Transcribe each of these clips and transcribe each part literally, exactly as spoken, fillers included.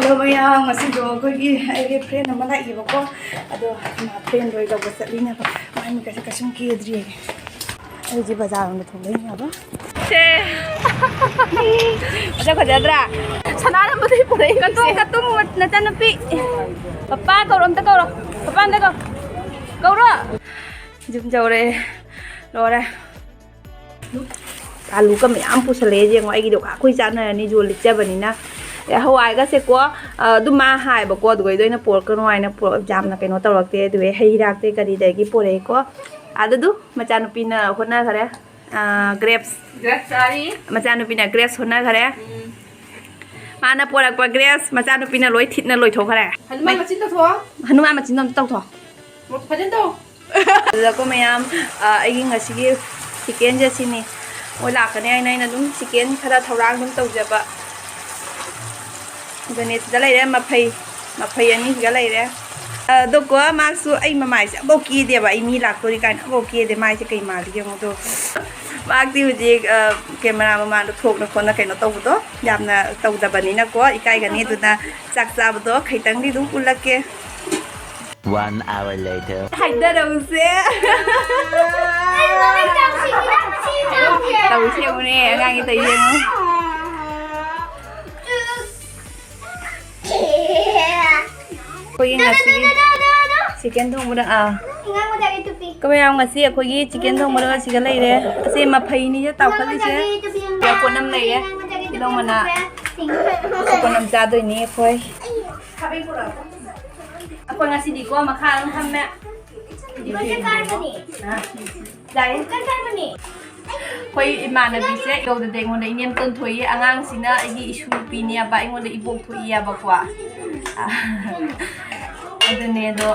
ꯑꯗꯣ ꯃꯌꯥꯝ, ꯉꯁꯤꯗꯣ ꯑꯩꯈꯣꯏꯒꯤ, ꯑꯩꯒꯤ ꯐ꯭ꯔꯦꯟ ꯑꯃ ꯂꯥꯛꯏꯕꯀꯣ꯫ ꯑꯗꯣ ꯃꯥ ꯐ꯭ꯔꯦꯟꯗꯣ ꯂꯧꯕ ꯆꯠꯂꯤꯅꯦꯕ꯫ ꯃꯥꯏ ꯃꯤꯠꯀꯁꯦ ꯀꯩꯁꯨꯝ ꯀꯦꯗ꯭ꯔꯤꯌꯦ꯫ ꯑꯩꯁꯦ ꯕꯖꯥꯔ ꯂꯣꯝꯗ ꯊꯣꯛꯂꯛꯏꯅꯦꯕ꯫ ꯁꯦ꯫ ꯃꯁꯛ ꯐꯖꯗ꯭ꯔꯥ? ꯁꯅꯥꯔꯝꯕꯗꯒꯤ ꯄꯨꯔꯛꯏ꯫ ꯀꯇꯨꯝ, ꯀꯇꯨꯝ, ꯅꯆꯟꯅꯨꯄꯤ꯫ ꯄꯄꯥ ꯀꯧꯔꯣ, ꯑꯝꯇ ꯀꯧꯔꯣ꯫ ꯄꯄꯥ ꯑꯝꯇ ꯀꯧꯔꯣ꯫ ꯀꯧꯔꯣ꯫ ꯌꯨꯝ ꯌꯧꯔꯦ꯫ ꯂꯣꯏꯔꯦ꯫ ꯑꯂꯨꯒ ꯃꯌꯥꯝ ꯄꯨꯁꯜꯂꯛꯑꯦ꯫ ꯌꯦꯡꯉꯣ, ꯑꯩꯒꯤꯗꯣ ꯑꯩꯈꯣꯏ ꯆꯥꯅꯔꯅꯤ, ꯖꯣ ꯂꯤꯛꯆꯕꯅꯤꯅ꯫ ꯑꯦ, ꯍꯋꯥꯏꯒꯁꯦꯀꯣ, ꯑ, ꯑꯗꯨꯝ ꯃꯥ ꯍꯥꯏꯕꯀꯣ, ꯑꯗꯨꯒꯩꯗꯣ ꯑꯩꯅ ꯄꯨꯔꯛꯀꯅꯨ ꯍꯥꯏꯅ ꯄꯨꯔꯛ-, ꯌꯥꯝꯅ ꯀꯩꯅꯣ ꯇꯧꯔꯛꯇꯦ꯫ ꯑꯗꯨꯒ ꯍꯩ ꯍꯤꯗꯥꯛꯇꯤ ꯀꯔꯤꯗꯒꯤ ꯄꯨꯔꯛꯑꯦꯀꯣ꯫ ꯑꯗꯨꯗꯨ ꯃꯆꯥꯅꯨꯄꯤꯅ ꯍꯣꯠꯅꯈ꯭ꯔꯦ꯫ ꯑ, grapes꯫ Grapes ꯆꯥꯔꯤ꯫ ꯃꯆꯥꯅꯨꯄꯤꯅ grapes ꯍꯣꯠꯅꯈ꯭ꯔꯦ꯫ ꯎꯝ꯫ ꯃꯥꯅ ꯄꯣꯔꯛꯄ grapes ꯃꯆꯥꯅꯨꯄꯤꯅ ꯂꯣꯏ ꯊꯤꯠꯅ ꯂꯣꯏꯊꯣꯛꯈ꯭ꯔꯦ꯫ ꯍꯅꯨꯃꯥꯟ ꯃꯆꯤꯟ ꯇꯧꯊꯣꯛꯑꯣ꯫ ꯍꯅꯨꯃꯥꯟ ꯃꯆꯤꯟꯗꯣ ꯑꯝꯇ ꯇꯧꯊꯣꯛꯑꯣ꯫ ꯐꯖꯅ ꯇꯧ꯫ ꯑꯗꯨꯗꯀꯣ ꯃꯌꯥꯝ, ꯑ, ꯑꯩꯒꯤ ꯉꯁꯤꯒꯤ chickenꯁꯦ ꯁꯤꯅꯤ꯫ ꯃꯣꯏ ꯂꯥꯛꯀꯅꯤ ꯍꯥꯏꯅ ꯑꯩꯅ ꯑꯗꯨꯝ chicken ꯈꯔ ꯊꯧꯔꯥꯡ ꯑꯗꯨꯝ ꯇꯧꯖꯕ꯫ ꯑꯗꯨꯅꯦ ꯁꯤꯗ ꯂꯩꯔꯦ ꯃꯐꯩ꯫ ꯃꯐꯩ ꯑꯅꯤꯁꯤꯒ ꯂꯩꯔꯦ꯫ ꯑꯗꯣꯀꯣ ꯃꯥꯁꯨ ꯑꯩ ꯃꯃꯥꯏꯁꯦ ꯑꯃꯐꯥꯎ ꯀꯦꯗꯦꯕ꯫ ꯑꯩ ꯃꯤ ꯂꯥꯛꯇꯣꯔꯤ ꯀꯥꯏꯅ ꯑꯃꯐꯥꯎ ꯀꯦꯗꯦ꯫ ꯃꯥꯏꯁꯦ ꯀꯩ ꯃꯥꯜꯂꯤ ꯌꯦꯡꯉꯨꯗꯣ꯫ ꯃꯍꯥꯛꯇꯤ ꯍꯧꯖꯤꯛ, ꯑ, camera ꯃꯃꯥꯡꯗ ꯊꯣꯛꯅ ꯈꯣꯠꯅ ꯀꯩꯅꯣ ꯇꯧꯕꯗꯣ ꯌꯥꯝꯅ ꯇꯧꯗꯕꯅꯤꯅꯀꯣ ꯏꯀꯥꯏꯒꯅꯤ꯫ ꯑꯗꯨꯅ ꯆꯥꯛ ꯆꯥꯕꯗꯣ ꯈꯤꯇꯪꯗꯤ ꯑꯗꯨꯝ ꯎꯠꯂꯛꯀꯦ꯫ One hour later. ꯍꯥꯏꯗꯔꯧꯁꯦ꯫ ꯇꯧꯁꯦ ꯌꯦꯡꯉꯨꯅꯦ, ꯑꯉꯥꯡꯒꯤ ꯇꯧ ꯌꯦꯡꯉꯨ꯫ ꯑꯩꯈꯣꯏꯒꯤ ꯉꯁꯤꯒꯤ chicken ꯊꯣꯡꯕꯗ, ꯑꯥ꯫ ꯀꯃꯥꯏ ꯌꯥꯝ ꯉꯁꯤ ꯑꯩꯈꯣꯏꯒꯤ chicken ꯊꯣꯡꯕꯗ ꯉꯁꯤꯒ ꯂꯩꯔꯦ꯫ ꯑꯁꯤ ꯃꯐꯩꯅꯤꯁꯦ ꯇꯥꯎꯈꯠꯂꯤꯁꯦ꯫ ꯄꯣꯠꯅꯝ ꯂꯩꯔꯦ꯫ ꯇꯤꯜꯍꯧ ꯃꯅꯥ꯫ ꯄꯣꯠꯅꯝ ꯆꯥꯗꯣꯏꯅꯤ ꯑꯩꯈꯣꯏ꯫ ꯑꯩꯈꯣꯏ ꯉꯁꯤꯗꯤꯀꯣ ꯃꯈꯥ ꯑꯗꯨꯝ ꯐꯝꯃꯦ꯫ ꯌꯥꯔꯦ꯫ ꯑꯩꯈꯣꯏ ꯏꯃꯥꯟꯅꯕꯤꯁꯦ ꯌꯧꯗꯗꯤ ꯑꯩꯉꯣꯟꯗ ꯏꯅꯦꯝ ꯇꯣꯟꯊꯣꯛꯏ, ꯑꯉꯥꯡꯁꯤꯅ ꯑꯩꯒꯤ ꯏꯁꯨ ꯅꯨꯄꯤꯅꯦꯕ, ꯑꯩꯉꯣꯟꯗ ꯏꯕꯣꯛ ꯊꯣꯛꯏꯌꯦꯕꯀꯣ꯫ ꯑꯗꯨꯅꯦ ꯑꯗꯣ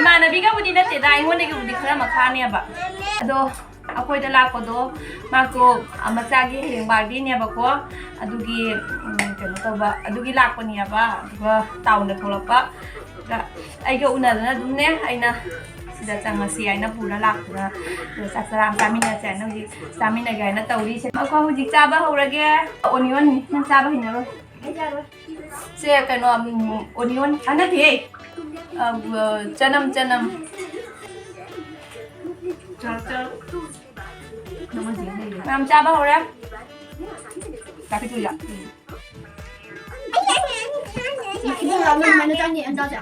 ꯏꯃꯥꯟꯅꯕꯤꯒꯕꯨꯗꯤ ꯅꯠꯇꯦꯗ, ꯑꯩꯉꯣꯟꯗꯒꯤꯕꯨꯗꯤ ꯈꯔ ꯃꯈꯥꯅꯦꯕ꯫ ꯑꯗꯣ ꯑꯩꯈꯣꯏꯗ ꯂꯥꯛꯄꯗꯣ ꯃꯥꯁꯨ ꯃꯆꯥꯒꯤ ꯍꯌꯦꯡ birthdayꯅꯦꯕꯀꯣ, ꯑꯗꯨꯒꯤ, ꯎꯝ, ꯀꯩꯅꯣ ꯇꯧꯕ, ꯑꯗꯨꯒꯤ ꯂꯥꯛꯄꯅꯦꯕ꯫ ꯑꯗꯨꯒ townꯗ ꯊꯣꯛꯂꯛꯄ꯫ ꯑꯗ ꯑꯩꯒ ꯎꯅꯗꯅ ꯑꯗꯨꯝꯅꯦ ꯑꯩꯅ ꯁꯤꯗ ꯆꯪꯉꯁꯤ ꯍꯥꯏꯅ ꯄꯨꯔ ꯂꯥꯛꯄꯗ, ꯑꯗꯣ ꯆꯥꯛ ꯆꯔꯥ ꯑꯃ ꯆꯥꯃꯤꯟꯅꯁꯦ ꯍꯥꯏꯅ ꯍꯧꯖꯤꯛ ꯆꯥꯃꯤꯟꯅꯒꯦ ꯍꯥꯏꯅ ꯇꯧꯔꯤꯁꯦ꯫ ꯑꯩꯈꯣꯏ ꯍꯧꯖꯤꯛ ꯆꯥꯕ ꯍꯧꯔꯒꯦ꯫ Onionꯅꯤ, ꯅꯪ ꯆꯥꯕ ꯍꯩꯅꯔꯣꯏ꯫ ꯁꯦ ꯀꯩꯅꯣ, ꯎꯝ, onion, ꯑ, ꯅꯠꯇꯦꯍꯦ꯫ ꯑ, ꯆꯅꯝ, ꯆꯅꯝ꯫ ꯃꯌꯥꯝ ꯆꯥꯕ ꯍꯧꯔꯦ꯫ ꯆꯥꯛ ꯄꯤꯖꯔꯤꯔꯥ? ꯏꯕꯨꯡꯉꯣ, ꯅꯪ ꯀꯃꯥꯏꯅ ꯆꯪꯅꯤ? ꯑꯝ ꯆꯥꯎꯁꯦ꯫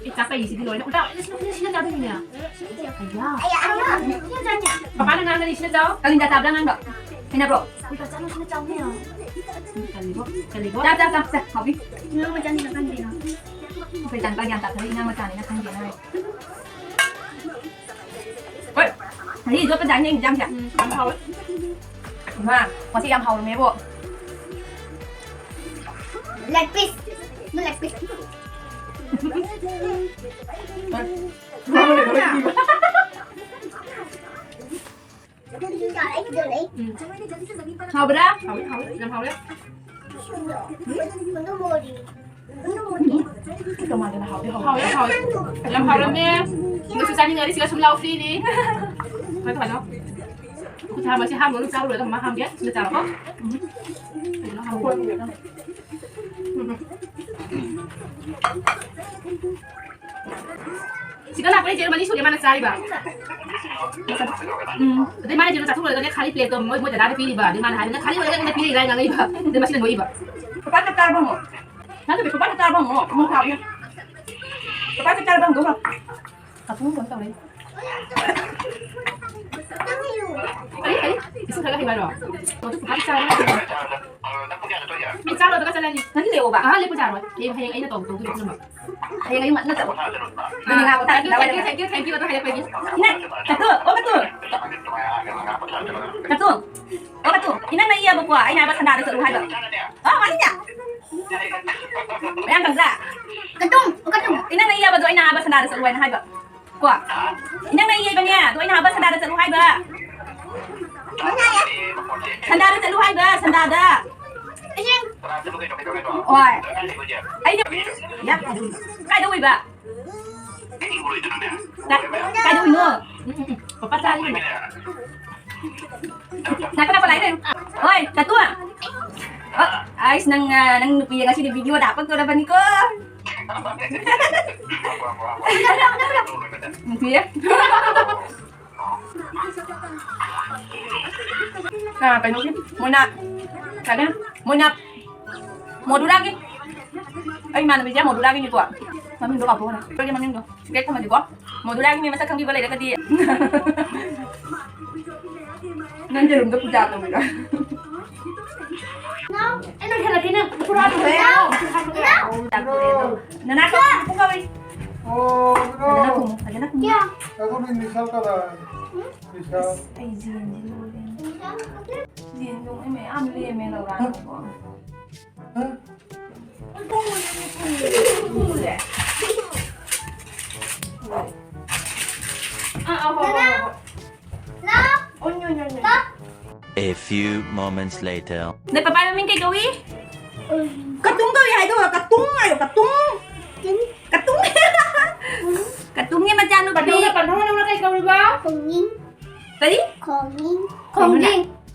ꯑꯩ ꯆꯥꯛ ꯀꯩꯁꯤꯗꯤ ꯂꯣꯏꯔꯦ꯫ ꯎꯜꯇꯥ ꯑꯣꯏꯅ ꯁꯤꯅ, ꯁꯤꯅ ꯆꯥꯗꯣꯏꯅꯤꯅꯦ꯫ ꯑꯌꯥ꯫ ꯄꯄꯥꯅ ꯉꯥꯡꯒꯅꯤ, ꯁꯤꯅ ꯆꯥꯎ꯫ ꯀꯥꯂꯤꯟꯗ ꯆꯥꯕꯗ ꯑꯉꯥꯡꯗꯣ ꯍꯩꯅꯕ꯭ꯔꯣ? ꯎꯜꯇꯥ ꯆꯥꯅꯨ, ꯁꯤꯅ ꯆꯥꯎꯅꯦ꯫ ꯀꯔꯤꯕꯣ? ꯀꯔꯤꯕꯣ? ꯆꯥ, ꯆꯥ, ꯆꯥ, ꯆꯥ, ꯍꯥꯎꯕꯤ꯫ ꯅꯪ ꯃꯆꯥꯅꯤ ꯆꯥꯍꯟꯕꯤꯔꯣ꯫ ꯑꯩꯈꯣꯏ ꯏꯆꯥꯅꯨꯄꯥ ꯒ꯭ꯌꯥꯟ ꯇꯥꯊꯔꯦ, ꯏꯉꯥꯡ ꯃꯆꯥꯅꯤꯅ ꯈꯪꯗꯦꯅ ꯍꯥꯏ꯫ ꯍꯣꯏ, ꯉꯁꯤ ꯌꯣꯠꯄ ꯖꯥꯠꯅꯦ ꯏꯟꯖꯥꯡꯁꯦ꯫ ꯎꯝ, ꯌꯥꯝ ꯍꯥꯎꯋꯦ꯫ ꯏꯃꯥ, ꯉꯁꯤ ꯌꯥꯝ ꯍꯥꯎꯔꯝꯃꯦꯕꯣ꯫ Leg piece꯫ ꯅꯪ leg piece꯫ ꯎꯝ꯫ ꯍꯥꯎꯕ꯭ꯔꯥ? ꯍꯥꯎꯋꯦ, ꯍꯥꯎꯋꯦ, ꯌꯥꯝ ꯍꯥꯎꯋꯦ꯫ ꯍꯥꯎꯋꯦ, ꯍꯥꯎꯋꯦ꯫ ꯌꯥꯝ ꯍꯥꯎꯔꯝꯃꯦ꯫ ꯅꯣꯏꯁꯨ ꯆꯥꯅꯤꯡꯉꯗꯤ ꯁꯤꯒ ꯁꯨꯝ ꯂꯥꯎ, free ꯅꯤ꯫ ꯐꯠ ꯐꯠ ꯂꯥꯎ꯫ ꯈꯨꯠ ꯍꯥꯝꯃꯁꯤ, ꯍꯥꯝꯃꯨꯔꯣ, ꯆꯥꯕ ꯂꯣꯏꯔꯒ ꯃꯃꯥ ꯍꯥꯝꯒꯦ꯫ ꯁꯤꯗ ꯆꯥꯔꯣꯀꯣ꯫ ꯎꯝ꯫ ꯀꯩꯅꯣ ꯍꯥꯝꯃꯨꯔꯣ꯫ ꯁꯤꯗ ꯂꯥꯛꯄ ꯏꯆꯦ ꯃꯔꯤ ꯁꯨꯔꯦ ꯃꯥꯅ ꯆꯥꯔꯤꯕ꯫ ꯎꯝ꯫ ꯑꯗꯩ ꯃꯥꯅ ꯏꯆꯦ ꯆꯥꯊꯣꯛ ꯂꯣꯏꯔꯒꯅꯦ ꯈꯥꯂꯤ plate ꯇꯣ ꯃꯣꯏ, ꯃꯣꯏ ꯗꯗꯥꯗ ꯄꯤꯔꯤꯕ꯫ ꯑꯗꯩ ꯃꯥꯅ ꯍꯥꯏꯕꯅ ꯈꯥꯂꯤ ꯑꯣꯏꯔꯒ ꯑꯩꯉꯣꯟꯗ ꯄꯤꯔꯛꯏꯔꯥ ꯉꯥꯡꯉꯛꯏꯕ꯫ ꯑꯗꯩ ꯃꯁꯤꯅ ꯅꯣꯛꯏꯕ꯫ ꯄꯄꯥ ꯆꯥꯛ ꯆꯥꯔꯕꯣ ꯍꯪꯉꯣ꯫ ꯅꯪ ꯄꯄꯥ ꯆꯥꯛ ꯆꯥꯔꯕꯣ ꯍꯪꯉꯣ꯫ ꯑꯃꯨꯛ ꯊꯥꯎ꯫ ꯄꯄꯥ ꯆꯥꯛ ꯆꯥꯔꯕꯣ ꯍꯪꯉꯣ꯫ ꯀꯥꯇꯨ ꯐꯣꯟ ꯇꯧꯔꯛꯏ꯫ ꯀꯔꯤ, ꯀꯔꯤ? ꯏꯁꯤꯡ ꯈꯔ ꯍꯩꯕ ꯍꯥꯏꯔꯣ? ꯑꯣ, ꯑꯗꯨ ꯐꯖꯅ ꯆꯥꯔꯣ꯫ ꯑꯩ ꯆꯥ ꯂꯣꯏꯕꯒ ꯆꯠꯂꯅꯤ꯫ ꯅꯪꯗꯤ ꯂꯦꯛꯑꯣꯕ꯫ ꯑꯥ, ꯂꯦꯞꯄ ꯌꯥꯔꯣꯏ꯫ ꯍꯌꯦꯡ, ꯍꯌꯦꯡ ꯑꯩꯅ ꯇꯧ-, ꯇꯧꯗꯣꯏꯕ ꯄꯨꯝꯅꯃꯛ꯫ ꯍꯌꯦꯡ ꯑꯌꯨꯛ ꯉꯟꯅ ꯆꯠꯂꯣ꯫ ꯑꯗꯨꯗꯤ ꯉꯥ ꯄꯣꯊꯥ-, thank you, thank you, thank you, thank you ꯑꯗꯨ ꯍꯥꯏꯔꯛꯄꯒꯤ꯫ ꯏꯅꯦ, ꯀꯥꯇꯨ, ꯑꯣ ꯀꯥꯇꯨ꯫ ꯀꯥꯇꯨ, ꯑꯣ ꯀꯥꯇꯨ, ꯏꯅꯝꯃ ꯏꯌꯥꯕꯀꯣ, ꯑꯩꯅ ꯍꯥꯏꯕ ꯁꯟꯗꯥꯗ ꯆꯠꯂꯨ ꯍꯥꯏꯕ꯫ ꯑꯣ, ꯃꯥꯅꯤꯅꯦ꯫ ꯃꯌꯥꯝ ꯈꯪꯕ꯭ꯔꯥ? ꯀꯥꯇꯨ, ꯑꯣ ꯀꯥꯇꯨ꯫ ꯏꯅꯝꯃ ꯏꯌꯥꯕꯗꯣ ꯑꯩꯅ ꯍꯥꯏꯕ ꯁꯟꯗꯥꯗ ꯆꯠꯂꯨ ꯍꯥꯏꯅ ꯍꯥꯏꯕ꯫ ꯀꯣ? ꯏꯅꯝꯃ ꯏꯌꯥꯕꯅꯦ, ꯑꯗꯣ ꯑꯩꯅ ꯍꯥꯏꯕ ꯁꯟꯗꯥꯗ ꯆꯠꯂꯨ ꯍꯥꯏꯕ꯫ ꯁꯟꯗꯥꯗ ꯆꯠꯂꯨ ꯍꯥꯏꯕ, ꯁꯟꯗꯥꯗ꯫ ꯍꯣꯏ꯫ ꯑꯩꯅ, ꯌꯥ, ꯀꯥꯏꯗ ꯑꯣꯏꯕ? ꯀꯥꯏ-, ꯀꯥꯏꯗ ꯑꯣꯏꯅꯣ? ꯎꯝ, ꯎꯝ, ꯎꯝ꯫ ꯄꯄꯥ ꯆꯥꯔꯤꯕꯅꯦ꯫ ꯅꯥꯀꯟ ꯅꯥꯀꯟ ꯂꯥꯛꯏꯅꯦ꯫ ꯍꯣꯏ, ꯀꯥꯇꯨ꯫ ꯑ, ꯑꯩꯁ, ꯅꯪ, ꯑ, ꯅꯪ ꯅꯨꯄꯤ ꯉꯁꯤꯗꯤ video ꯗ ꯍꯥꯞꯄꯛꯇꯣꯔꯕꯅꯤꯀꯣ꯫ ꯅꯨꯄꯤ꯫ ꯑ, ꯀꯩꯅꯣꯒꯤ, ꯃꯣꯏꯅ, ꯀꯩꯅꯣ, ꯃꯣꯏꯅ ꯃꯣꯗꯨꯂꯥꯒꯤ, ꯑꯩ ꯏꯃꯥꯟꯅꯕꯤꯁꯦ ꯃꯣꯗꯨꯂꯥꯒꯤꯅꯤꯀꯣ꯫ ꯃꯃꯤꯡꯗꯣ ꯀꯥꯎꯊꯣꯛꯈ꯭ꯔꯦ꯫ ꯑꯩꯈꯣꯏꯒꯤ ꯃꯃꯤꯡꯗꯣ꯫ ꯁꯤꯒꯦꯠ ꯊꯝꯃꯗꯤꯀꯣ꯫ ꯃꯣꯗꯨꯂꯥꯒꯤ ꯃꯤ ꯃꯁꯛ ꯈꯪꯕꯤꯕ ꯂꯩꯔꯒꯗꯤ꯫ ꯅꯪ ꯌꯦꯔꯨꯝꯗ ꯄꯨꯖꯥ ꯇꯧꯔꯤꯔꯣ? ꯅꯅꯥꯎ, ꯑꯩꯅ ꯍꯦꯜꯂꯛꯀꯦ ꯅꯪ꯫ ꯄꯨꯔꯥ ꯅꯅꯥꯎ, ꯅꯅꯥꯎ꯫ ꯅꯅꯥ ꯀꯧ, ꯄꯨꯡ ꯀꯧꯏ꯫ ꯑꯣ, ꯐꯖꯅ ꯈꯨꯝꯃꯨ, ꯐꯖꯅ ꯈꯨꯝꯃꯨ꯫ ꯀꯌꯥ? ꯑꯩꯈꯣꯏ ꯃꯤꯡ ꯃꯤꯁꯦꯜ ꯀꯧꯔꯦ꯫ ꯃꯤꯁꯦꯜ꯫ ꯑꯩ ꯖꯦꯟꯁꯦ ꯂꯣꯏꯔꯦ꯫ ꯖꯦꯟꯗꯣ ꯃꯣꯏ ꯃꯌꯥꯝ ꯂꯦꯝꯃꯦ ꯂꯧꯔꯥꯅꯀꯣ꯫ ꯍꯥ? ꯑꯥ, ꯑꯥ, ꯍꯣꯏ, ꯍꯣꯏ, ꯍꯣꯏ, ꯍꯣꯏ꯫ ꯂꯥꯎ꯫ ꯑꯣꯏ, ꯑꯣꯏ, ꯑꯣꯏ, ꯑꯣꯏ꯫ ꯂꯥꯎ꯫ A few moments later. ꯅꯣꯏ ꯄꯄꯥꯏ ꯃꯃꯤꯡ ꯀꯩ ꯀꯧꯏ? ꯎꯝ꯫ ꯀꯇꯨꯡ ꯀꯧꯏ ꯍꯥꯏꯗꯣ, ꯀꯇꯨꯡ ꯍꯥꯏꯌꯣ, ꯀꯇꯨꯡ꯫ ꯀꯇꯨꯡ꯫ ꯀꯇꯨꯡ꯫ ꯀꯇꯨꯡꯒꯤ ꯃꯆꯥꯅꯨꯄꯤ꯫ ꯄꯟꯊꯧꯅ, ꯄꯟꯊꯧꯅ ꯅꯪꯅ ꯀꯩ ꯀꯧꯔꯤꯕ? ꯈꯣꯡꯅꯤꯡ꯫ ꯀꯔꯤ? ꯈꯣꯡꯅꯤꯡ꯫ ꯈꯣꯡꯖꯤꯡ꯫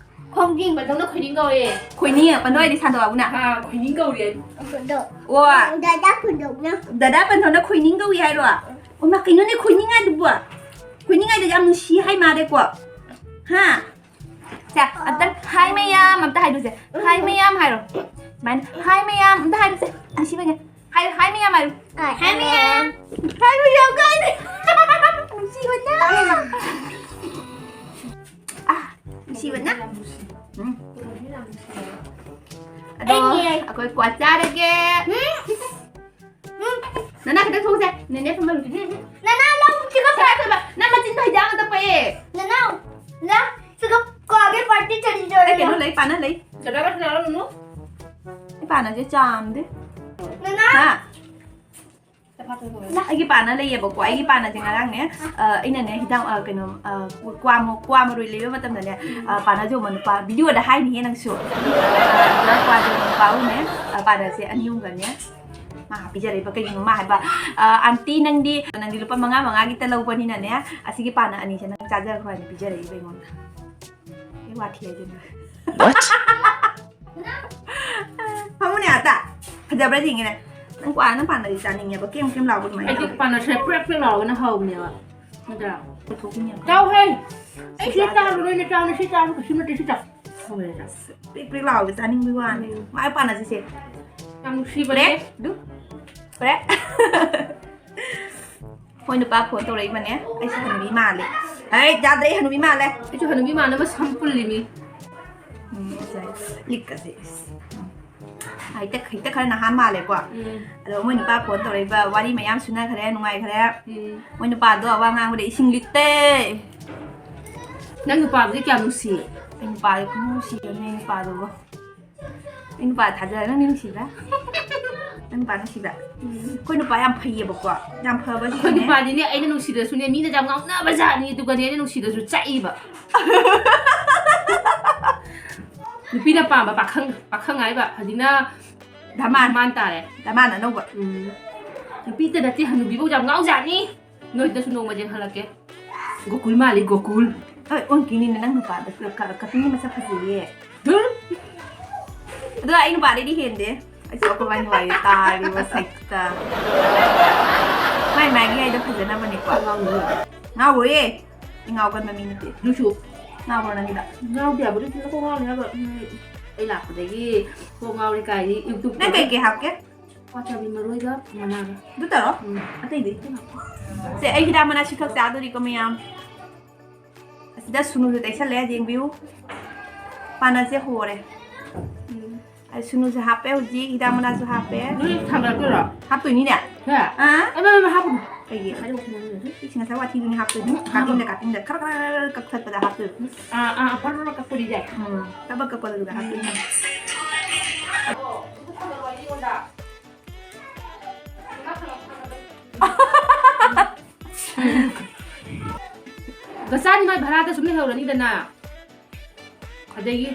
ꯈꯣꯡꯖꯤꯡ꯫ ꯄꯟꯊꯧꯅ ꯈꯣꯏꯅꯤꯡ ꯀꯧꯏ꯫ ꯈꯣꯏꯅꯤꯡ? ꯄꯟꯊꯧ ꯍꯥꯏꯗꯤ ꯁꯥꯟꯗꯣꯛ ꯑꯕꯨꯅ? ꯑꯥ, ꯈꯣꯏꯅꯤꯡ ꯀꯧꯔꯤ ꯍꯥꯏ꯫ ꯄꯟꯊꯧ꯫ ꯋꯥ꯫ ꯗꯥꯗꯥ ꯄꯟꯊꯧꯅ꯫ ꯗꯥꯗꯥ ꯄꯟꯊꯧꯅ ꯈꯣꯏꯅꯤꯡ ꯀꯧꯏ ꯍꯥꯏꯔꯣ? ꯑꯣ, ꯃꯥ, ꯀꯩꯅꯣꯅꯦ ꯈꯣꯏꯅꯤꯡ ꯍꯥꯏꯗꯨꯕꯣ? ꯈꯣꯏꯅꯤꯡ ꯍꯥꯏꯗꯣ ꯌꯥꯝ ꯅꯨꯡꯁꯤ ꯍꯥꯏ ꯃꯥꯜꯂꯦꯀꯣ꯫ ꯍꯥ? ꯁꯦ, ꯑꯝꯇꯪ "ꯍꯥꯏ ꯃꯌꯥꯝ" ꯑꯝꯇ ꯍꯥꯏꯗꯣꯏꯁꯦ꯫ "ꯍꯥꯏ ꯃꯌꯥꯝ" ꯍꯥꯏꯔꯣ꯫ ꯁꯨꯃꯥꯏꯅ, "ꯍꯥꯏ ꯃꯌꯥꯝ" ꯑꯝꯇ ꯍꯥꯏꯗꯣꯏꯁꯦ꯫ ꯅꯨꯡꯁꯤꯕꯒꯤ꯫ ꯍꯥꯏ, ꯍꯥꯏ ꯃꯌꯥꯝ ꯍꯥꯏꯌꯨ꯫ ꯍꯥꯏ, ꯍꯥꯏ ꯃꯌꯥꯝ꯫ ꯍꯥꯏ ꯃꯌꯥꯝ ꯀꯥꯏꯅ꯫ ꯅꯨꯡꯁꯤꯕꯅ꯫ ꯑꯥ, ꯅꯨꯡꯁꯤꯕꯅ꯫ ꯎꯝ꯫ ꯑꯗꯣ, ꯑꯩꯅꯦ꯫ ꯑꯩꯈꯣꯏ ꯀ꯭ꯋꯥ ꯆꯥꯔꯒꯦ꯫ ꯎꯝ꯫ ꯎꯝ꯫ ꯅꯅꯥ ꯈꯤꯇꯪ ꯊꯣꯛꯎꯁꯦ꯫ ꯅꯦꯅꯦ ꯐꯝꯍꯜꯂꯨꯁꯦ꯫ ꯅꯅꯥ ꯂꯧ ꯁꯤꯒ ꯀꯔꯥꯏ ꯆꯠꯄ? ꯅꯪ ꯃꯆꯤꯟꯗꯣ ꯍꯤꯗꯥꯛ ꯑꯝꯇ ꯄꯛꯑꯦ꯫ ꯅꯅꯥꯎ, ꯂꯥ, ꯁꯤꯒ ꯀ꯭ꯋꯥꯒꯤ ꯄꯥꯔꯇꯤ ꯆꯠꯂꯤꯗꯣ ꯑꯩ ꯀꯩꯅꯣ ꯑꯩꯅ꯫ ꯂꯩ, ꯄꯥꯅ ꯂꯩ꯫ ꯗꯗꯥ ꯀꯅꯥ ꯂꯧꯔꯨꯅꯨ? ꯑꯩ ꯄꯥꯅꯁꯦ ꯆꯥꯝꯗꯦ꯫ ꯅꯅꯥꯎ꯫ ꯍꯥ? ꯑꯩꯒꯤ ꯄꯥꯅ ꯂꯩꯌꯦꯕꯀꯣ, ꯑꯩꯒꯤ ꯄꯥꯅꯁꯦ ꯉꯔꯥꯡꯅꯦ, ꯑ, ꯑꯩꯅꯅꯦ ꯍꯤꯗꯥꯛ, ꯑ, ꯀꯩꯅꯣ, ꯑ, ꯀ꯭ꯋꯥ ꯃ-, ꯀ꯭ꯋꯥ ꯃꯔꯨ ꯂꯩꯕ ꯃꯇꯝꯗꯅꯦ, ꯑ, ꯄꯥꯅꯁꯦ ꯌꯣꯟꯕ ꯅꯨꯄꯥ, video ꯗ ꯍꯥꯏꯅꯤꯍꯦ ꯅꯪꯁꯨ꯫ ꯑ, ꯀ꯭ꯋꯥ ꯌꯣꯟꯕ ꯅꯨꯄꯥ ꯑꯃꯅꯦ, ꯑ, ꯄꯥꯅꯁꯦ ꯑꯅꯤ ꯑꯍꯨꯝꯒꯅꯦ, ꯃꯥ ꯄꯤꯖꯔꯛꯏꯕ ꯀꯩꯒꯤꯅꯣ ꯃꯥ ꯍꯥꯏꯕ, "ꯑ, aunty ꯅꯪꯗꯤ, ꯅꯪꯗꯤ ꯂꯨꯄꯥ ꯃꯉꯥ ꯃꯉꯥꯒꯤꯇ ꯂꯧꯕꯅꯤꯅꯅꯦ, ꯑꯁꯤꯒꯤ ꯄꯥꯅ ꯑꯅꯤꯁꯦ ꯅꯪ ꯆꯥꯖꯈ꯭ꯔꯣ" ꯍꯥꯏꯅ ꯄꯤꯖꯔꯛꯏꯕ ꯑꯩꯉꯣꯟꯗ꯫ ꯑꯩ ꯋꯥꯊꯤ ꯍꯥꯏꯖꯤꯟꯕ꯫ What? ꯐꯖꯕ꯭ꯔꯥ ꯌꯦꯡꯒꯦꯅꯦ꯫ ꯅꯪ ꯀ꯭ꯋꯥ ꯅꯪ ꯄꯥꯟꯅꯗꯤ ꯆꯥꯅꯤꯡꯉꯦꯕ, ꯀꯦꯝ ꯀꯦꯝ ꯂꯥꯎꯕ ꯑꯗꯨꯃꯥꯏꯅ ꯑꯩꯗꯤ ꯇꯧꯋꯦ꯫ ꯄꯥꯟꯅꯁꯦ ꯄ꯭ꯔꯦꯛ ꯄ꯭ꯔꯦꯛ ꯂꯥꯎꯔꯒꯅ ꯍꯥꯎꯕꯅꯦꯕ꯫ ꯅꯠꯇ꯭ꯔꯥ? ꯄꯨꯊꯣꯛꯈꯤꯅꯦꯕ꯫ ꯆꯥꯎꯍꯦ! ꯑꯩ ꯁꯤ ꯆꯥꯔꯨꯔꯣꯏꯅꯦ, ꯆꯥꯎꯅ ꯁꯤ ꯆꯥꯔꯨ, ꯀꯩꯁꯨ ꯅꯠꯇꯦ, ꯁꯤ ꯆꯥꯎ꯫ ꯍꯥꯎꯋꯦ, ꯆꯥꯎ꯫ ꯄ꯭ꯔꯦꯛ ꯄ꯭ꯔꯦꯛ ꯂꯥꯎꯕ ꯆꯥꯅꯤꯡꯕꯒꯤ ꯋꯥꯅꯤ꯫ ꯎꯝ꯫ ꯃꯥꯏ ꯄꯥꯟꯅꯁꯤꯁꯦ꯫ ꯌꯥꯝ ꯅꯨꯡꯁꯤꯕꯅꯦ꯫ ꯄ꯭ꯔꯦꯛ ꯗꯨ꯫ ꯄ꯭ꯔꯦꯛ꯫ ꯃꯣꯏ ꯅꯨꯄꯥ ꯐꯣꯟ ꯇꯧꯔꯛꯏꯕꯅꯦ꯫ ꯑꯩꯁꯦ ꯍꯅꯨꯕꯤ ꯃꯥꯜꯂꯦ꯫ ꯍꯩ, ꯌꯥꯗ꯭ꯔꯦ, ꯑꯩ ꯍꯅꯨꯕꯤ ꯃꯥꯜꯂꯦ꯫ ꯑꯩꯁꯨ ꯍꯅꯨꯕꯤ ꯃꯥꯟꯅꯕ ꯁꯝ ꯄꯨꯜꯂꯤꯃꯤ꯫ ꯎꯝ, ꯁꯦ, ꯂꯤꯛꯀꯁꯦ꯫ ꯍꯦꯛꯇ, ꯍꯦꯛꯇ ꯈꯔ ꯅꯍꯥ ꯃꯥꯜꯂꯦꯀꯣ꯫ ꯎꯝ꯫ ꯑꯗꯣ ꯃꯣꯏ ꯅꯨꯄꯥ ꯐꯣꯟ ꯇꯧꯔꯛꯏꯕ, ꯋꯥꯔꯤ ꯃꯌꯥꯝ ꯁꯨꯅꯈ꯭ꯔꯦ, ꯅꯨꯡꯉꯥꯏꯈ꯭ꯔꯦ꯫ ꯎꯝ꯫ ꯃꯣꯏ ꯅꯨꯄꯥꯗꯣ ꯋꯥ ꯉꯥꯡꯕꯗ ꯏꯁꯤꯡ ꯂꯤꯛꯇꯦ꯫ ꯅꯪ ꯅꯨꯄꯥꯕꯨꯗꯤ ꯀꯌꯥꯝ ꯅꯨꯡꯁꯤ? ꯑꯩ ꯅꯨꯄꯥꯗꯣ ꯈꯨꯅꯨꯡ ꯅꯨꯡꯁꯤꯕꯅꯦ, ꯑꯩ ꯅꯨꯄꯥꯗꯨꯕꯨ꯫ ꯑꯩ ꯅꯨꯄꯥ ꯊꯥꯖꯔꯦ, ꯅꯪꯗꯤ ꯅꯨꯡꯁꯤꯕ꯭ꯔꯥ? ꯅꯪ ꯅꯨꯄꯥ ꯅꯨꯡꯁꯤꯕ꯭ꯔꯥ? ꯎꯝ꯫ ꯑꯩꯈꯣꯏ ꯅꯨꯄꯥ ꯌꯥꯝ ꯐꯩꯌꯦꯕꯀꯣ, ꯌꯥꯝ ꯐꯕ ꯑꯩꯈꯣꯏ ꯅꯨꯄꯥꯗꯤꯅꯦ, ꯑꯩꯅ ꯅꯨꯡꯁꯤꯗ꯭ꯔꯁꯨꯅꯦ, ꯃꯤꯅ ꯌꯥꯝ ꯉꯥꯎꯅꯕ ꯖꯥꯠꯅꯤ, ꯑꯗꯨꯒꯅꯦ, ꯑꯩꯅ ꯅꯨꯡꯁꯤꯗ꯭ꯔꯁꯨ ꯆꯥꯛꯏꯕ꯫ ꯅꯨꯄꯤꯅ ꯄꯥꯝꯕ ꯄꯥꯈꯪ, ꯄꯥꯈꯪ ꯍꯥꯏꯕ ꯍꯧꯖꯤꯛꯅ ꯙꯃꯥꯟ꯫ ꯙꯃꯥꯟ ꯇꯥꯔꯦ꯫ ꯙꯃꯥꯟ ꯑꯅꯧꯕ꯫ ꯎꯝ꯫ ꯅꯨꯄꯤꯇ ꯅꯠꯇꯦ, ꯍꯅꯨꯕꯤꯕꯧ ꯌꯥꯝ ꯉꯥꯎꯖꯥꯠꯅꯤ꯫ ꯅꯣꯏꯗꯁꯨ ꯅꯣꯡꯃ ꯌꯦꯡꯍꯜꯂꯛꯀꯦ꯫ ꯒꯣꯀꯨꯜ ꯃꯥꯜꯂꯤ, ꯒꯣꯀꯨꯜ꯫ ꯍꯣꯏ, ꯑꯣꯟꯈꯤꯅꯤꯅꯦ ꯅꯪ ꯅꯨꯄꯥꯗꯣ꯫ ꯀ-, ꯀ-, ꯀꯇꯤꯡꯒꯤ ꯃꯁꯛ ꯐꯖꯩꯌꯦ꯫ ꯙꯨꯔ꯫ ꯑꯗꯣ ꯑꯩ ꯅꯨꯄꯥꯗꯩꯗꯤ ꯍꯦꯟꯗꯦ꯫ ꯑꯩꯁꯨ ꯑꯩꯈꯣꯏ ꯋꯥꯅꯤ ꯋꯥꯔꯤ ꯇꯥꯔꯤꯕ ꯁꯛꯇ꯫ ꯃꯥꯏ ꯃꯥꯏꯒꯤ ꯍꯥꯏꯗꯣ ꯐꯖꯅꯕꯅꯤꯀꯣ꯫ ꯉꯥꯎꯔꯣꯏꯌꯦ꯫ ꯑꯩ ꯉꯥꯎꯒꯟꯕ ꯃꯤ ꯅꯠꯇꯦ꯫ ꯅꯨꯡꯁꯨ꯫ ꯉꯥꯎꯕ꯭ꯔꯣ ꯅꯪꯒꯤꯗ? ꯉꯥꯎꯗꯦ ꯍꯥꯏꯕ, ꯑꯗꯨꯏꯁꯨ ꯀꯣꯛ ꯉꯥꯎꯔꯤ ꯍꯥꯏꯕ꯫ ꯎꯝ, ꯑꯩ ꯂꯥꯛꯄꯗꯒꯤ ꯀꯣꯛ ꯉꯥꯎꯔꯤ ꯀꯥꯏꯗꯤ YouTube ꯅꯪ ꯀꯩꯀꯩ ꯍꯥꯞꯀꯦ? ꯋꯥꯇꯔꯕꯤ ꯃꯔꯣꯏꯒ ꯃꯅꯥꯒ꯫ ꯑꯗꯨ ꯇꯧꯔꯣ꯫ ꯎꯝ꯫ ꯑꯇꯩꯗꯤ ꯁꯦ, ꯑꯩ ꯍꯤꯗꯥꯛ ꯃꯅꯥ ꯁꯤ ꯈꯛ ꯆꯥꯗꯣꯔꯤꯀꯣ ꯃꯌꯥꯝ꯫ ꯑꯁꯤꯗ ꯁꯨꯅꯨꯁꯨ ꯇꯩꯁꯜꯂꯦ, ꯌꯦꯡꯕꯤꯌꯨ꯫ ꯄꯥꯟꯅꯁꯦ ꯍꯣꯔꯦ꯫ ꯎꯝ꯫ ꯑꯩ ꯁꯨꯅꯨꯁꯨ ꯍꯥꯞꯄꯦ ꯍꯧꯖꯤꯛ, ꯍꯤꯗꯥꯛ ꯃꯅꯥꯁꯨ ꯍꯥꯞꯄꯦ꯫ ꯅꯣꯏ ꯊꯥꯡꯒꯠꯂꯛꯇꯣꯏꯔꯣ? ꯍꯥꯞꯇꯣꯏꯅꯤꯅꯦ꯫ ꯍꯦ? ꯑꯥ? ꯑꯩ ꯃꯔꯣꯏ ꯍꯥꯞꯄꯨꯅꯨ꯫ ꯀꯩꯒꯤ? ꯍꯥꯏꯗꯣꯛꯈꯤ ꯅꯪ꯫ ꯏꯁꯤꯡ ꯑꯁꯥꯕ ꯋꯥꯇꯤꯗꯨꯅꯤ ꯍꯥꯞꯇꯣꯏꯅꯤ꯫ ꯀꯥꯇꯤꯟꯗ, ꯀꯥꯇꯤꯟꯗ ꯈꯔ ꯈꯔ ꯈꯔ ꯀꯛꯊꯠꯄꯗ ꯍꯥꯞꯇꯣꯏꯅꯤ꯫ ꯑꯥ, ꯑꯥ, ꯐꯔ ꯐꯔ ꯀꯛꯄꯗꯤ ꯌꯥꯏ꯫ ꯎꯝ, ꯀꯕꯛ ꯀꯛꯄꯗꯨꯗ ꯍꯥꯞꯇꯣꯏꯅꯤ꯫ ꯒꯆꯥꯅꯤ ꯃꯥꯏ ꯚꯔꯥꯗ ꯁꯨꯝ ꯂꯩꯍꯧꯔꯅꯤꯗꯅ꯫ ꯑꯗꯒꯤ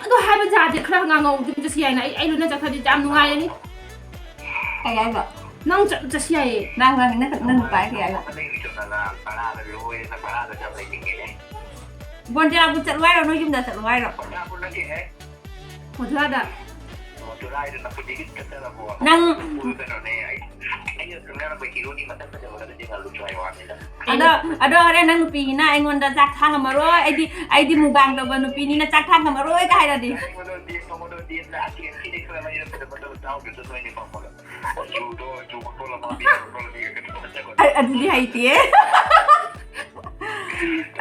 ꯑꯗꯨ ꯍꯥꯏꯕ ꯌꯥꯗꯦ, ꯈꯔ ꯉꯥꯡꯉꯧ ꯑꯗꯨꯝ ꯆꯠꯁꯤ ꯌꯥꯏꯅ꯫ ꯑꯩ, ꯑꯩ ꯂꯣꯏꯅ ꯆꯠꯈ꯭ꯔꯗꯤ ꯌꯥꯝ ꯅꯨꯡꯉꯥꯏꯔꯅꯤ꯫ ꯀꯩ ꯍꯥꯏꯕ? ꯅꯪ ꯆꯠ-, ꯆꯠꯁꯤ ꯌꯥꯏꯌꯦ꯫ ꯅꯪ, ꯅꯪ, ꯅꯪ ꯅꯨꯄꯥ ꯀꯩ ꯍꯥꯏꯕ? ꯕꯣꯟꯖꯥꯕꯨ ꯆꯠꯂꯨ ꯍꯥꯏꯔꯣ, ꯅꯣꯏ ꯌꯨꯝꯗ ꯆꯠꯂꯨ ꯍꯥꯏꯔꯣ? ꯃꯊꯨꯔꯥꯗ꯫ ꯆꯨꯔꯥꯏꯗꯨꯅ ꯄꯨꯟꯁꯤꯒꯤ ꯆꯠꯆꯔꯕꯣ? ꯅꯪ ꯀꯩꯅꯣꯅꯦ, ꯑꯩ ꯑꯩꯒ ꯈꯪꯅꯔꯝꯕ ꯍꯤꯔꯣꯅꯤ ꯃꯁꯛ ꯐꯖꯕꯒꯗꯨ ꯌꯦꯡꯍꯜꯂꯨ ꯍꯥꯏ ꯋꯥꯅꯤꯗ꯫ ꯑꯗꯣ ꯑꯗꯣ ꯍꯣꯔꯦꯟ ꯅꯪ ꯅꯨꯄꯤꯅꯤꯅ ꯑꯩꯉꯣꯟꯗ ꯆꯥꯛ ꯊꯥꯡꯉꯝꯃꯔꯣꯏ꯫ ꯑꯩꯗꯤ ꯑꯩꯗꯤ ꯃꯨꯛꯕꯥꯡ ꯇꯧꯕ ꯅꯨꯄꯤꯅꯤꯅ ꯆꯥꯛ ꯊꯥꯡꯉꯝꯃꯔꯣꯏ ꯀ ꯍꯥꯏꯔꯗꯤ꯫ ꯑꯩꯉꯣꯟꯗ ꯗꯦꯠ ꯇꯧꯕꯗꯣ ꯗꯦꯠꯅ ꯑꯁꯤ ꯑꯁꯤꯗꯤ ꯈꯔ ꯂꯩꯔ ꯐꯖ ꯐꯖꯕ ꯆꯥꯎꯗ꯭ꯔꯁꯨ ꯅꯣꯏꯅꯤ ꯐꯝꯃꯒ꯫ ꯖꯨꯗꯣ ꯖꯨ ꯃꯈꯣꯜ ꯑꯃ ꯕꯤꯌꯔ ꯃꯈꯣꯜ ꯑꯃ ꯌꯦꯡꯉꯒ ꯐꯖꯕ ꯑ- ꯑꯗꯨꯗꯤ ꯍꯩꯇꯦ꯫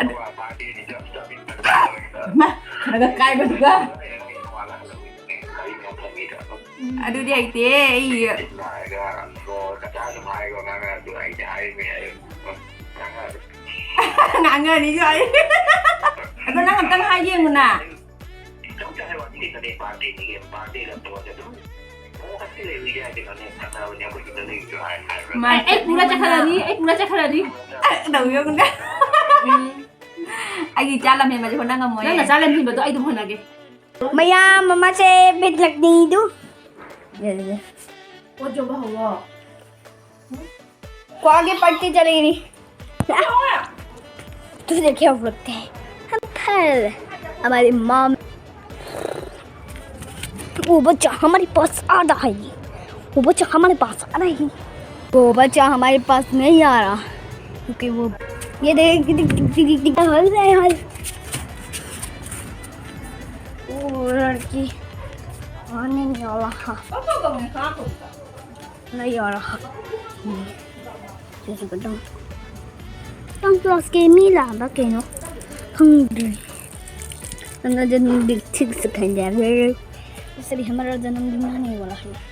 ꯑꯗꯨꯒ ꯄꯥꯔꯇꯤꯅꯤ ꯆꯞ ꯆꯥꯕꯤ ꯐꯖꯕ ꯃꯥ ꯈꯔꯒ ꯀꯥꯏꯕꯗꯨꯒ꯫ ꯂꯩꯔꯒ ꯅꯣꯡꯉꯥꯜꯂꯒ ꯍꯜꯂꯛꯑꯣꯏꯗꯅꯦ꯫ ꯒꯥꯔꯤ ꯃꯌꯥꯝ ꯊꯝꯃꯤꯗ꯫ ꯑꯗꯨꯗꯤ ꯍꯩꯇꯦ ꯑꯩ꯫ ꯍꯥꯏꯔꯒ ꯀꯆꯥ ꯑꯗꯨꯝ ꯍꯥꯏꯔꯒ ꯉꯥꯡꯉꯛꯑꯁꯨ ꯑꯩꯗꯤ ꯍꯥꯏꯔꯤꯅꯦ ꯍꯥꯏꯌꯨ꯫ ꯉꯥꯡꯉꯛꯑꯁꯨ꯫ ꯉꯥꯡꯉꯅꯤꯁꯨ ꯑꯩ꯫ ꯑꯗꯣ ꯅꯪ ꯑꯝꯇꯪ ꯍꯥꯏ ꯌꯦꯡꯉꯨꯅ꯫ ꯆꯞ ꯆꯥꯕ ꯋꯥꯅꯤ ꯀꯩꯅꯣꯅꯦ, ꯄꯥꯔꯇꯤꯅꯤ ꯀꯩꯅꯣ, ꯄꯥꯔꯇꯤꯗ ꯇꯧꯔꯒ ꯑꯗꯨꯝ ꯑꯣ ꯑꯁꯤ ꯂꯩꯕ ꯌꯥꯏ ꯀꯩꯅꯣꯅꯦ, ꯈꯪꯅꯕꯅꯦ ꯑꯩꯈꯣꯏ ꯁꯤꯗ ꯂꯩꯕꯁꯨ ꯍꯥꯏ ꯍꯥꯏꯕ꯭ꯔꯥ? ꯃꯥ- ꯑꯩ ꯄꯨꯔ ꯆꯠꯈ꯭ꯔꯅꯤ, ꯑꯩ ꯄꯨꯔ ꯆꯠꯈ꯭ꯔꯅꯤ꯫ ꯇꯧ ꯌꯦꯡꯉꯨꯅꯦ꯫ ꯑꯩꯒꯤ ꯏꯆꯥ ꯂꯝꯍꯦꯟꯕꯁꯦ ꯍꯣꯠꯅ ꯉꯝꯃꯣꯏ꯫ ꯅꯪꯅ ꯆꯥ ꯂꯝꯍꯦꯟꯕꯗꯣ ꯑꯩ ꯑꯗꯨꯝ ꯍꯣꯠꯅꯒꯦ꯫ ꯃꯌꯥꯝ ꯑꯃꯁꯦ ꯕꯤꯠꯂꯛꯅꯤꯗꯨ꯫ ꯄꯣꯠ ꯌꯣꯟꯕ ꯍꯧꯔꯣ꯫ ꯀ꯭ꯋꯥꯒꯤ ꯄꯥꯔꯇꯤ ꯆꯠꯂꯤꯅꯤ꯫ तुझे क्या बोलते हैं? हम फैल हमारी माँ। वो बच्चा हमारे पास आ रहा है। वो बच्चा हमारे पास आ रहा है। वो बच्चा हमारे पास नहीं आ रहा, क्योंकि वो ये देख, देख, देख, देख, देख, हल रहे हैं, हल। वो लड़की आने वाला है। नहीं आ रहा। ꯀꯩꯁꯨ ꯀꯩꯗꯧ ꯇꯥꯡ ꯀ꯭ꯂꯥꯁꯀꯤ ꯃꯤ ꯂꯥꯛꯑꯕ ꯀꯩꯅꯣ ꯈꯪꯗ꯭ꯔꯦ꯫ ꯅꯪꯅ ꯅꯨꯡꯗꯤ ꯊꯤꯛꯁꯨ ꯈꯪꯗꯦ꯫ इसलिए हमारा जन्मदिन मनाने वाला है।